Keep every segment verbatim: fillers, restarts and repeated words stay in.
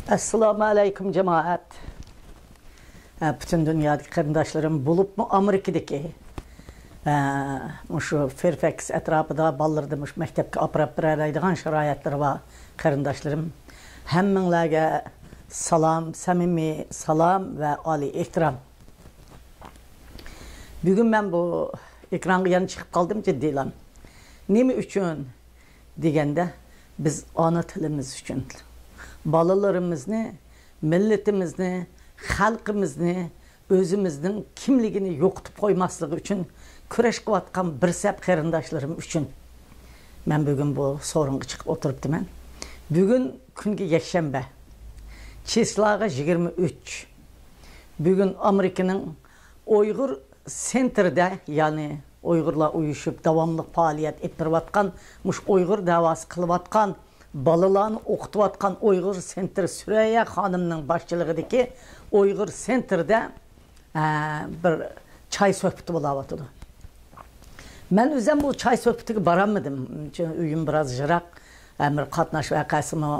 ئەسسالامۇ ئەلەيكۇم، جامائەت. ھە، پۈتۈن دۇنيادىكى قېرىنداشلىرىم، بولۇپمۇ ئامېرىكىدىكى، ھە، مۇشۇ فېرفەكس ئەتراپىدا بالىلىرىنى مۇشۇ مەكتەپكە ئاپىرىپ بېرەلەيدىغان شارائىتلىرى بار قېرىنداشلىرىم، ھەممىڭلارگە سالام، سەمىمىي سالام ۋە ئالىي ئېھتىرام. بۈگۈن مەن بۇ ئېكرانغا يەنە چىقىپ قالدىم، جىددىيلا. نېمە ئۈچۈن دېگەندە، بىز ئانا تىلىمىز ئۈچۈن، بالىلىرىمىزنى، مىللىتىمىزنى، خەلقىمىزنى، ئۆزىمىزنىڭ كىملىكىنى يوقىتىپ قويماسلىقى ئۈچۈن كۈرەش قىلىۋاتقان بىر سەپ قېرىنداشلىرىم ئۈچۈن مەن بۈگۈن بۇ سورۇنغا چىقىپ ئولتۇرۇپتىمەن. بۈگۈن كۈنگە يەكشەنبە، چىسلاغا يىگىرمە ئۈچ. بۈگۈن ئامېرىكىنىڭ ئۇيغۇر سېنتىرىدە، يەنى ئۇيغۇرلار ئۇيۇشۇپ داۋاملىق پائالىيەت ئېلىپ بېرىۋاتقان، مۇشۇ ئۇيغۇر دەۋاسى قىلىۋاتقان، بالىلارنى ئوقۇتۇۋاتقان ئۇيغۇر سېنتىر، سۈرەييە خانىمنىڭ باشچىلىقىدىكى ئۇيغۇر سېنتىرىدە، ئە، بىر چاي سۆھبىتى بولاۋاتىدۇ. مەن ئۆزۈم بۇ چاي سۆھبىتىگە بارالمىدىم. چۈنكى ئۆيۈم بىراز يىراق. ھەم بىر قاتناش ۋەقەسىمۇ،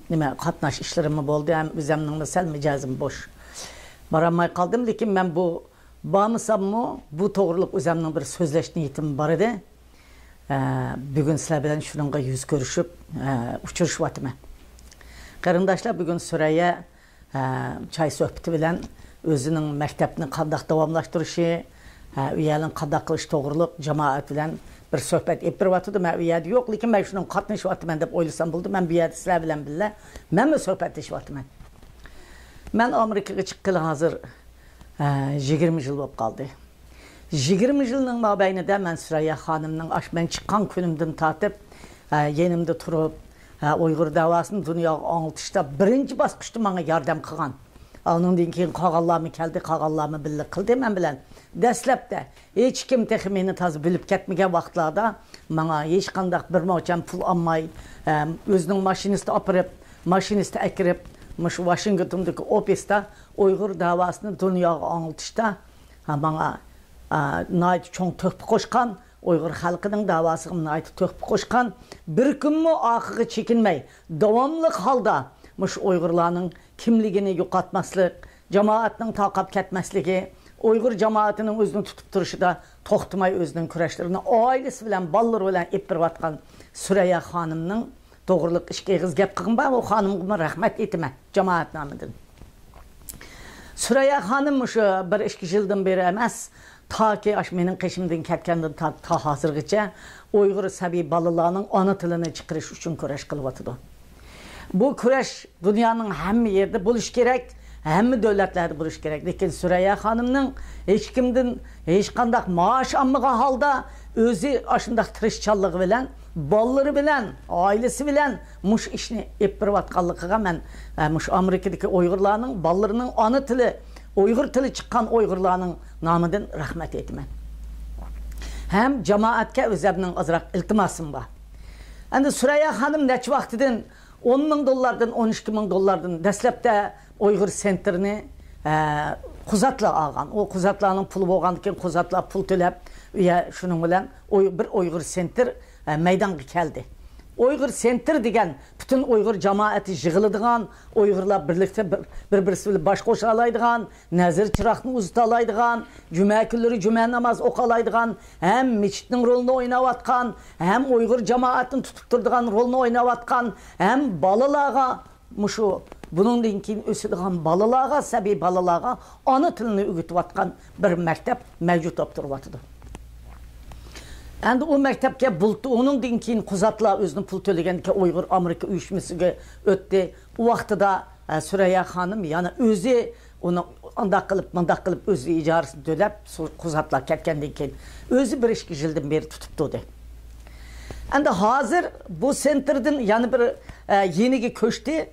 نېمە، قاتناش ئىشلىرىممۇ بولدى، ھەم ئۆزۈمنىڭمۇ سەل مىجەزىم بوش. بارالماي قالدىم، لېكىن مەن بۇ بارمىساممۇ، بۇ توغرىلىق ئۆزۈمنىڭ بىر سۆزلەش نىيىتىم بار ئىدى. ئە، بۈگۈن سىلەر بىلەن شۇنىڭغا يۈز كۆرۈشۈپ، ئە، ئۇچرىشىۋاتىمەن. قېرىنداشلار، بۈگۈن سۈرەييە، ئە، چاي سۆھبىتى بىلەن ئۆزىنىڭ مەكتەپنى قانداق داۋاملاشتۇرۇشى، ئە، ئۇ يەرنىڭ قانداق قىلىش توغرۇلۇق جامائەت بىلەن بىر سۆھبەت ئېلىپ بېرىۋاتىدۇ. مەن ئۇ يەردە يوق، لېكىن مەن شۇنىڭغا قاتنىشىۋاتىمەن دەپ ئويلىسام بولىدۇ. مەن بۇ يەردە سىلەر بىلەن بىللە، مەنمۇ سۆھبەتلىشىۋاتىمەن. مەن ئامېرىكىغا چىققىلى ھازىر، ئە، يىگىرمە يىل بولۇپ قالدى. يىگىرمە يىلنىڭ مابەينىدە مەن سۈرەييە خانىمنىڭ ئاش-، مەن چىققان كۈنۈمدىن تارتىپ، ئە، يېنىمدا تۇرۇپ، ئە، ئۇيغۇر دەۋاسىنى دۇنياغا ئاڭلىتىشتا بىرىنچى باسقۇچتا ماڭا ياردەم قىلغان. ئانىڭدىن كېيىن قالغانلارمۇ كەلدى، قالغانلارمۇ بىللە قىلدى مەن بىلەن. دەسلەپتە ھېچكىم تېخى مېنى تازا بىلىپ كەتمىگەن ۋاقىتلاردا ماڭا ھېچقانداق بىر موچەن پۇل ئالماي، ئە، ئۆزىنىڭ ماشىنىسىدا ئاپىرىپ، ماشىنىسىدا ئەكىرىپ، مۇشۇ ۋاشىنگتوندىكى ئوفىستا ئۇيغۇر دەۋاسىنى دۇنياغا ئاڭلىتىشتا، ھە، ماڭا، ئە، ناھايىتى چوڭ تۆھپە قوشقان، ئۇيغۇر خەلقىنىڭ دەۋاسىغا ناھايىتى تۆھپە قوشقان، بىر كۈنمۇ ئارقىغا چېكىنمەي، داۋاملىق ھالدا مۇشۇ ئۇيغۇرلارنىڭ كىملىكىنى يوقاتماسلىق، جامائەتنىڭ تارقاپ كەتمەسلىكى، ئۇيغۇر جامائىتىنىڭ ئۆزىنى تۇتۇپ تۇرۇشىدا توختىماي ئۆزىنىڭ كۈرەشلىرىنى ئائىلىسى بىلەن، بالىلىرى بىلەن ئېلىپ بېرىۋاتقان سۈرەييە خانىمنىڭ توغرىلىق ئىككى ئېغىز گەپ قىلغىنىم بار، ئۇ خانىمغىمۇ رەھمەت ئېيتىمەن جامائەت نامىدىن. سۈرەييە خانىم مۇشۇ بىر ئىككى يىلدىن بېرى ئەمەس، تاكى ئاشۇ مېنىڭ قېشىمدىن كەتكەندىن تا، تا ھازىرغىچە ئۇيغۇر سەبىي بالىلارنىڭ ئانا تىلىنى چىقىرىش ئۈچۈن كۈرەش قىلىۋاتىدۇ. بۇ كۈرەش دۇنيانىڭ ھەممە يېرىدە بولۇشى كېرەك، ھەممە دۆلەتلەردە بولۇشى كېرەك. لېكىن سۈرەييە خانىمنىڭ ھېچكىمدىن ھېچقانداق مائاش ئالمىغان ھالدا ئۆزى ئاشۇنداق تىرىشچانلىقى بىلەن، بالىلىرى بىلەن، ئائىلىسى بىلەن مۇشۇ ئىشنى ئېلىپ بېرىۋاتقانلىقىغا مەن، ئە، مۇشۇ ئامېرىكىدىكى ئۇيغۇرلارنىڭ بالىلىرىنىڭ ئانا تىلى، ئۇيغۇر تىلى چىققان ئۇيغۇرلارنىڭ نامىدىن رەھمەت ئېيتىمەن. ھەم جامائەتكە ئۆزەمنىڭ ئازراق ئىلتىماسىم بار. ئەمدى سۈرەييە خانىم نەچچە ۋاقتىدىن ئون مىڭ دوللاردىن، ئون ئىككى مىڭ دوللاردىن دەسلەپتە ئۇيغۇر سېنتىرىنى، ئە، قۇزاتلار ئالغان. ئۇ قۇزاتلارنىڭ پۇلى بولغاندىكىن، قۇزاتلار پۇل تۆلەپ، ئۇ يە-، شۇنىڭ بىلەن ئۇي-، بىر ئۇيغۇر سېنتىر، ئە، مەيدانغا كەلدى. ئۇيغۇر سېنتىر دېگەن پۈتۈن ئۇيغۇر جامائىتى يىغىلىدىغان، ئۇيغۇرلار بىرلىكتە بىر، بىر-، بىرسى بىلەن باش قوشالايدىغان، نەزىر چىراغنى ئۇزىتالايدىغان، جۈمە كۈنلىرى جۈمە ناماز ئوقالايدىغان، ھەم مىچىتنىڭ رولىنى ئويناۋاتقان، ھەم ئۇيغۇر جامائىتىنى تۇتۇپ تۇرىدىغان رولنى ئويناۋاتقان، ھەم بالىلارغا مۇشۇ بۇنىڭدىن كېيىن ئۆسىدىغان بالىلارغا، سەبىي بالىلارغا ئانا تىلىنى ئۆگىتىۋاتقان بىر مەكتەپ مەۋجۇت بولۇپ تۇرۇۋاتىدۇ. ئەمدى ئۇ مەكتەپكە بۇلتۇ-، ئۇنىڭدىن كېيىن قۇزاتلار ئۆزىنىڭ پۇل تۆلىگەندىكىن ئۇيغۇر ئامېرىكا ئۇيۇشمىسىگە ئۆتتى. ئۇ ۋاقتىدا، ئە، سۈرەييە خانىم يەنە ئۆزى ئۇنى ئانداق قىلىپ، مۇنداق قىلىپ ئۆزى ئىجارىسىنى تۆلەپ، سۇ-، قۇزاتلار كەتكەندىن كېيىن ئۆزى بىر ئىككى يىلدىن بېرى تۇتۇپ تۇردى. ئەمدى ھازىر بۇ سېنتىردىن يەنە بىر، ئە، يېنىگە كۆچتى.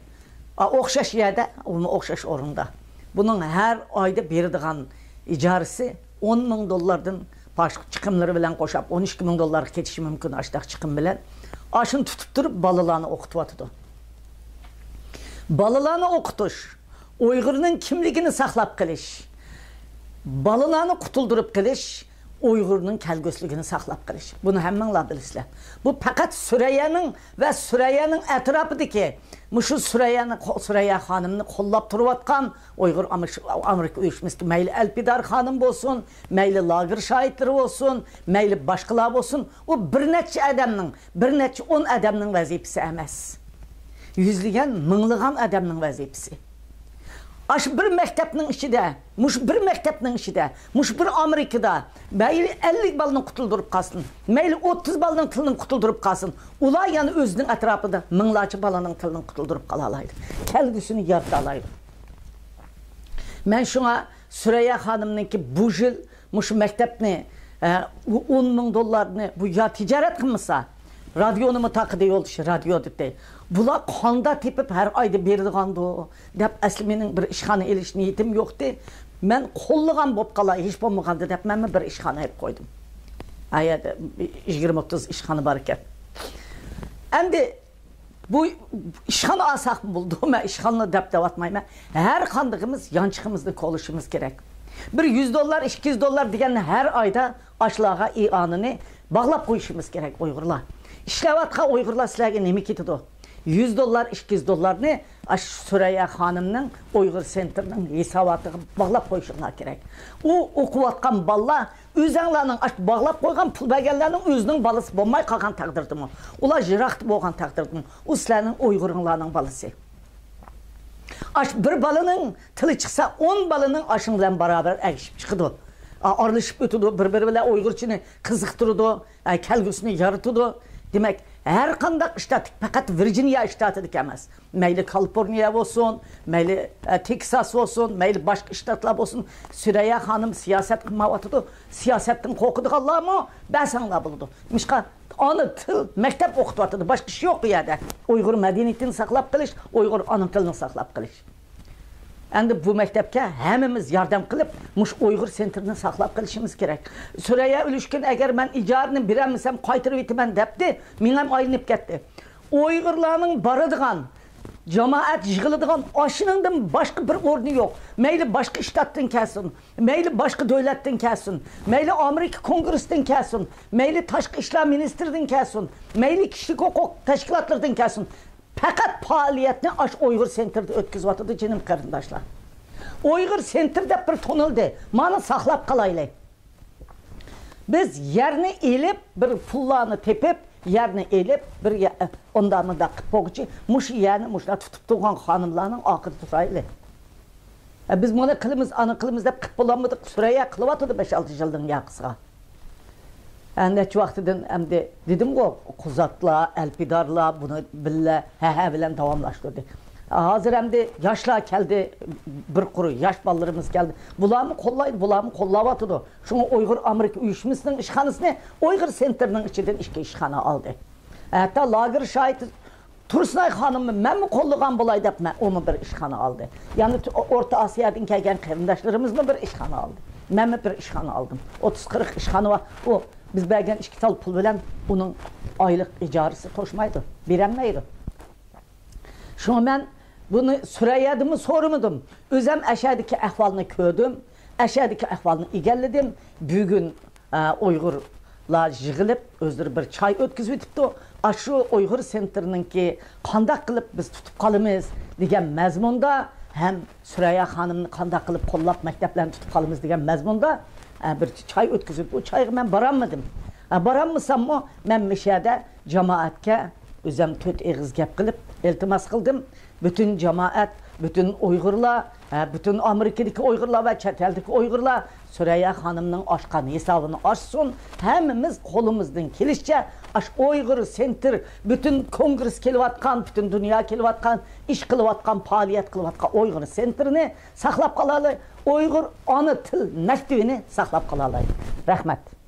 ئا، ئوخشاش يەردە، ئۇمۇ ئوخشاش ئورۇندا. بۇنىڭ ھەر ئايدا بېرىدىغان ئىجارىسى ئون مىڭ دوللاردىن باشقا چىقىملىرى بىلەن قوشاپ ئون ئىككى مىڭ دوللارغا كېتىشى مۇمكىن، ئاشۇنداق چىقىم بىلەن. ئاشۇنى تۇتۇپ تۇرۇپ بالىلارنى ئوقۇتۇۋاتىدۇ. بالىلارنى ئوقۇتۇش، ئۇيغۇرنىڭ كىملىكىنى ساقلاپ قېلىش، بالىلارنى قۇتۇلدۇرۇپ قېلىش، ئۇيغۇرنىڭ كەلگۈسىلىكىنى ساقلاپ قېلىش. بۇنى ھەممىڭلار بىلىسىلەر. بۇ پەقەت سۈرەييەنىڭ ۋە سۈرەييەنىڭ ئەتراپىدىكى مۇشۇ سۈرەييەنى، سۈرەييە خانىمنى قوللاپ تۇرۇۋاتقان ئۇيغۇر ئامېرىكا ئۇيۇشمىسىدىكى مەيلى ئەلپىدار خانىم بولسۇن، مەيلى لاگېر شاھىتلىرى بولسۇن، مەيلى باشقىلار بولسۇن، ئۇ بىر نەچچە ئادەمنىڭ، بىر نەچچە ئون ئادەمنىڭ ۋەزىپىسى ئەمەس. يۈزلىگەن، مىڭلىغان ئادەمنىڭ ۋەزىپىسى. ئاشۇ بىر مەكتەپنىڭ ئىچىدە، مۇشۇ بىر مەكتەپنىڭ ئىچىدە، مۇشۇ بىر ئامېرىكىدا مەيلى ئەللىك بالىنى قۇتۇلدۇرۇپ قالسۇن، مەيلى ئوتتۇز بالىنىڭ تىلىنى قۇتۇلدۇرۇپ قالسۇن، ئۇلار يەنە ئۆزىنىڭ ئەتراپىدا مىڭلارچە بالىنىڭ تىلىنى قۇتۇلدۇرۇپ قالالايدۇ. كەلگۈسىنى يارىتالايدۇ. مەن شۇڭا سۈرەييە خانىمنىڭكى بۇ يىل مۇشۇ مەكتەپنى، ئە، ئون مىڭ دوللارنى بۇ يا تىجارەت قىلمىسا، رادىيونىمۇ تاقىدى يولدىشى، رادىيو دېدى. بۇلار قاندا تېپىپ ھەر ئايدا بېرىدىغاندۇ دەپ، ئەسلى مېنىڭ بىر ئىشخانا ئېلىش نىيىتىم يوقتى. مەن قوللىغان بولۇپ قالاي، ھېچ بولمىغاندا دەپ، مەنمۇ بىر ئىشخانا ئېلىپ قويدۇم. ئا يەردە يىگىرمە ئوتتۇز ئىشخانا بار ئىكەن. ئەمدى بۇ ئىشخانا ئالساق بولىدۇ، مەن ئىشخانا دەپ دەۋاتمايمەن. ھەر قاندىقىمىز يانچۇقىمىزنى كولىشىمىز كېرەك. بىر يۈز دوللار، ئىككى يۈز دوللار دېگەننى ھەر ئايدا ئاشۇلارغا ئىئانىنى باغلاپ قويۇشىمىز كېرەك ئۇيغۇرلار. ئىشلەۋاتقان ئۇيغۇرلار سىلەرگە نېمە كېتىدۇ؟ يۈز دوللار، ئىككى يۈز دوللارنى ئاشۇ سۈرەييە خانىمنىڭ ئۇيغۇر سېنتىرىنىڭ ھېساباتىغا باغلاپ قويۇشۇڭلار كېرەك. ئۇ ئوقۇۋاتقان بالىلار ئۆزەڭلارنىڭ ئاشۇ باغلاپ قويغان پۇل بەرگەنلەرنىڭ ئۆزىنىڭ بالىسى بولماي قالغان تەقدىردىمۇ، ئۇلار يىراقتا بولغان تەقدىردىمۇ، ئۇ سىلەرنىڭ ئۇيغۇرۇڭلارنىڭ بالىسى. ئاشۇ بىر بالىنىڭ تىلى چىقسا، ئون بالىنىڭ ئاشۇنىڭ بىلەن باراۋەر ئەگىشىپ چىقىدۇ. ئا-، ئارىلىشىپ ئۆتىدۇ، بىر-بىرى بىلەن ئۇيغۇرچىنى قىزىقتۇرىدۇ، ئە، كەلگۈسىنى يارىتىدۇ. دېمەك، ھەر قانداق شتات، پەقەت ۋىرجىنىيە شتاتىدىكى ئەمەس، مەيلى كالىفورنىيە بولسۇن، مەيلى، ئە، تېكساس بولسۇن، مەيلى باشقا شتاتلار بولسۇن، سۈرەييە خانىم سىياسەت قىلمايۋاتىدۇ. سىياسەتتىن قورقىدىغانلارمۇ بەرسەڭلار بولىدۇ. نېمىشقا؟ ئانا تىل، مەكتەپ ئوقۇتۇۋاتىدۇ، باشقا ئىش يوق بۇ يەردە. ئۇيغۇر مەدەنىيىتىنى ساقلاپ قېلىش، ئۇيغۇر ئانا تىلىنى ساقلاپ قېلىش. ئەمدى بۇ مەكتەپكە ھەممىمىز ياردەم قىلىپ، مۇشۇ ئۇيغۇر سېنتىرىنى ساقلاپ قېلىشىمىز كېرەك. سۈرەييە ئۈلۈشكۈن، ئەگەر مەن ئىجارىنى بېرەلمىسەم، قايتۇرۇۋېتىمەن دەپتۇ، مېڭەم ئايلىنىپ كەتتى. ئۇيغۇرلارنىڭ بارىدىغان، جامائەت يىغىلىدىغان ئاشۇنىڭدىن باشقا بىر ئورنى يوق. مەيلى باشقا شتاتتىن كەلسۇن، مەيلى باشقا دۆلەتتىن كەلسۇن، مەيلى ئامېرىكا كونگرېسىدىن كەلسۇن، مەيلى تاشقى ئىشلار مىنىستىرىدىن كەلسۇن، مەيلى كىشىلىك ھوقۇق تەشكىلاتلىرىدىن كەلسۇن، پەقەت پائالىيەتنى ئاشۇ ئۇيغۇر سېنتىرىدا ئۆتكۈزۈۋاتىدۇ، جېنىم قېرىنداشلار. ئۇيغۇر سېنتىر دەپ بىر تونۇلدى. مانا ساقلاپ قالايلى. بىز يەرنى ئېلىپ، بىر پۇللارنى تېپىپ، يەرنى ئېلىپ، بىر يە-، ئۇنداق مۇنداق قىلىپ بولغۇچى، مۇشۇ يەرنى مۇشۇنداق تۇتۇپ تۇرغان خانىملارنىڭ ئارقىدا تۇرايلى. ئە، بىز مانا قىلىمىز، ئانا قىلىمىز دەپ قىلىپ بولالمىدۇق. سۈرەييە قىلىۋاتىدۇ بەش-ئالتە يىلدىن ياقىسىغا. ئە، نەچچە ۋاقتىدىن ئەمدى دېدىمغۇ، قۇزاتلار، ئەلپىدارلار بۇنى بىللە، ھە، ھە بىلەن داۋاملاشتۇردى. ھازىر ئەمدى ياشلار كەلدى، بىر قۇر ياش بالىلىرىمىز كەلدى. بۇلارمۇ قوللايدۇ، بۇلارمۇ قوللاۋاتىدۇ. شۇڭا ئۇيغۇر ئامېرىكا ئۇيۇشمىسىنىڭ ئىشخانىسىنى ئۇيغۇر سېنتىرىنىڭ ئىچىدىن ئىككى ئىشخانا ئالدى. ھەتتا لاگېر شاھىتى تۇرسۇنئاي خانىممۇ مەنمۇ قوللىغان بولاي دەپ، مەن، ئۇمۇ بىر ئىشخانا ئالدى. يەنە تۇ-، ئورتا ئاسىيادىن كەلگەن قېرىنداشلىرىمىزمۇ بىر ئىشخانا ئالدى. مەنمۇ بىر ئىشخانا ئالدىم. ئوتتۇز قىرىق ئىشخانا بار. ئۇ بىز بەرگەن ئىككى تال پۇل بىلەن ئۇنىڭ ئايلىق ئىجارىسى توشمايدۇ، بېرەلمەيدۇ. شۇڭا مەن بۇنى سۈرەييەدىنمۇ سورىمىدىم. ئۆزۈم ئەشەدىكى ئەھۋالنى كۆردۈم، ئەشەدىكى ئەھۋالنى ئىگىلىدىم. بۈگۈن ئە، ئۇيغۇرلار يىغىلىپ، ئۆزلىرى بىر چاي ئۆتكۈزۈۋېتىپتۇ. ئاشۇ ئۇيغۇر سېنتىرىنىڭكى قانداق قىلىپ بىز تۇتۇپ قالىمىز دېگەن مەزمۇندا ھەم سۈرەييە خانىمنى قانداق قىلىپ قوللاپ مەكتەپلەرنى تۇتۇپ قالىمىز دېگەن مەزمۇندا، ئە، بىر چاي ئۆتكۈزۈپ، ئۇ چايغا مەن بارالمىدىم. ئە، بارالمىساممۇ، مەن مۇشۇ يەردە جامائەتكە ئۆزۈم تۆت ئېغىز گەپ قىلىپ، ئىلتىماس قىلدىم. پۈتۈن جامائەت، پۈتۈن ئۇيغۇرلار، ھە، پۈتۈن ئامېرىكىدىكى ئۇيغۇرلار ۋە چەت ئەلدىكى ئۇيغۇرلار سۈرەييە خانىمنىڭ ئاچقان ھېسابىنى ئاچسۇن. ھەممىمىز قولىمىزدىن كېلىشىچە ئاشۇ ئۇيغۇر سېنتىر، پۈتۈن كونگرېس كېلىۋاتقان، پۈتۈن دۇنيا كېلىۋاتقان، ئىش قىلىۋاتقان، پائالىيەت قىلىۋاتقان ئۇيغۇر سېنتىرىنى ساقلاپ قالالاي. ئۇيغۇر ئانا تىل مەكتىۋىنى ساقلاپ قالالاي. رەھمەت.